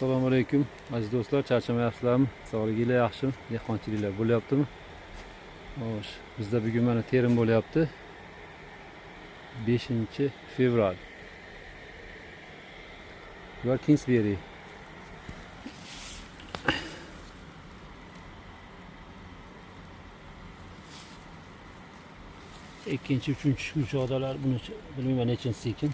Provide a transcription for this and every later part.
Assalomu alaykum aziz do'stlar, charchamayapsizlarmi? Sog'liginglar yaxshimi? Dehqonchiliklar bo'lyaptimi? Xo'sh, bizda bugun mana terim bo'lyapti. 5 fevral. Bular Kingsbury. Ikkinchi, uchinchi gulshodalar, buni bilmayman nechinchisi ekan.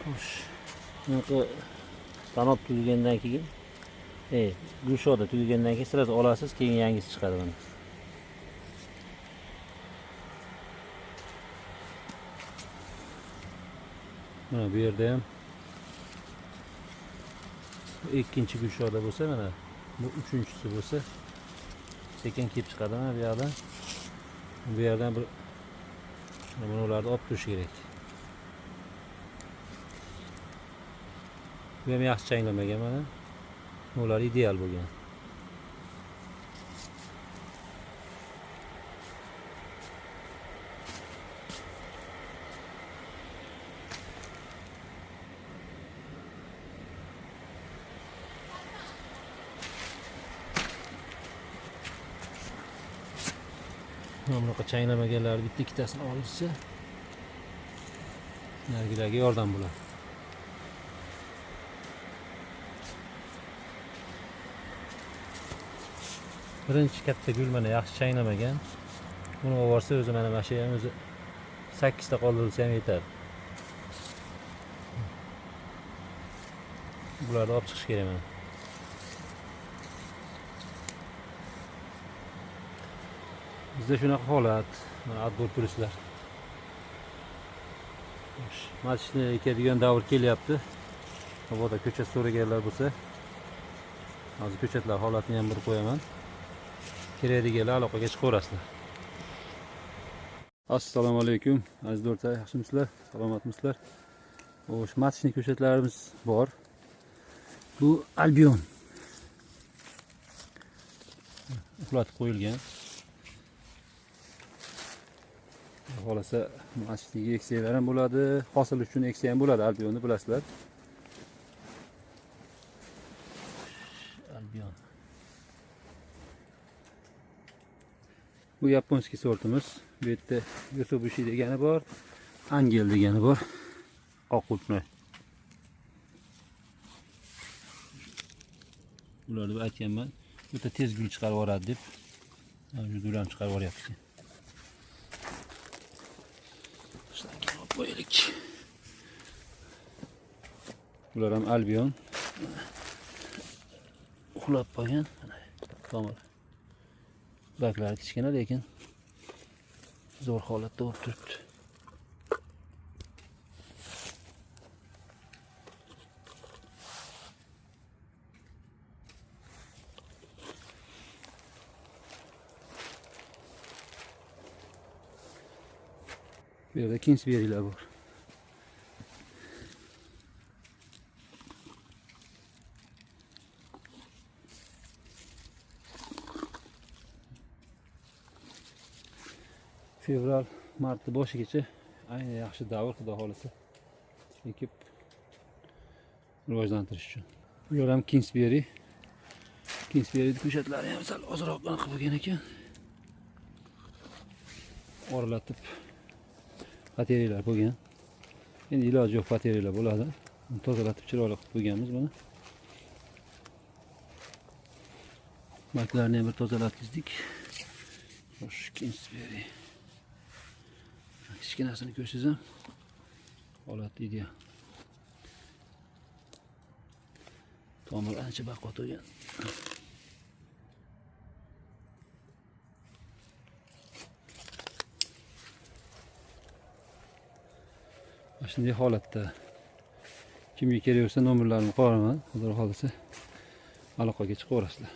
Xo'sh, bunaqa tanob tugagandan keyin, gulshoda tugagandan keyin сразу olasiz, keyin yangisi chiqadi mana. Mana bu yerda ham ikkinchi gulshoda bo'lsa, mana bu uchinchisi bo'lsa, sekin kelib chiqadi mana bu yoqdan. Bu yerdan bir mana bularni olib turish kerak. Bu ham yaxshi changlamagan mana. Ular ideal bo'lgan. Mana bunaqa changlamaganlar bitta ikkitasini olishsa, narigilarga yordam bo'ladi. Birinchi katta gul mana yaxshi changlamagan. Buni olib borsa o'zi mana shu ham o'zi 8 ta qoldirilsa ham yetadi. Bularni olib chiqish kerak mana. Bizda shunaqa holat. Mana отбор turistlar. Matchni ekadigan davr kelyapti. Mabodo ko'chat so'raganlar bo'lsa, hozir ko'chatlar holatini ham bir qo'yaman. Kerak deganlar aloqaga chiqaverasizlar. Assalomu alaykum aziz do'stlar, yaxshimisizlar? Salomatmisizlar? Xo'sh, matchni ko'chatlarimiz bor. Bu Albion. Uxlatib qo'yilgan. Xohlasa matchniga eksanglar ham bo'ladi, hosil uchun eksa ham bo'ladi Albionni, bilasizlar. Albion. Bu японский sortimiz. Bu yerda Yosobushi degani bor, Angel degani bor. Oq qulupnay. Bularni aytganman, o'ta tez gul chiqarib yuboradi deb. Mana shu gul ham chiqarib yuboryapti. Shularga olib qo'yaylik. Bular ham Albion. Uxlab qolgan. Mana tomir. Barglari kichkina, lekin zo'r holatda bo'lib turibdi. Bu yerda Kingsbury'lar bor. Fevral, martni boshigacha ayni yaxshi davr, xudo xohlasa, ekib rivojlantirish uchun. Bu yer ham Kingsbury. Kingsbury ko'chatlari ham sal ozroq anaqa bo'lgan ekan. Oralatib bateriyalar bo'lgan. Endi iloji yo'q, bateriyalar bo'ladi. Uni tozalatib chiroyli qilib qo'yganmiz buni. Baklarni ham bir tozalatgizdik. Xo'sh, Kingsbury. Kichkinasini ko'rsangiz ham holat ideal. Tomir ancha baquvvat bo'lgan. Mana shunday holatda. Kimga kerak bo'lsa nomerlarimni qo'yaman. Xudo xohlasa aloqaga chiqaverasizlar.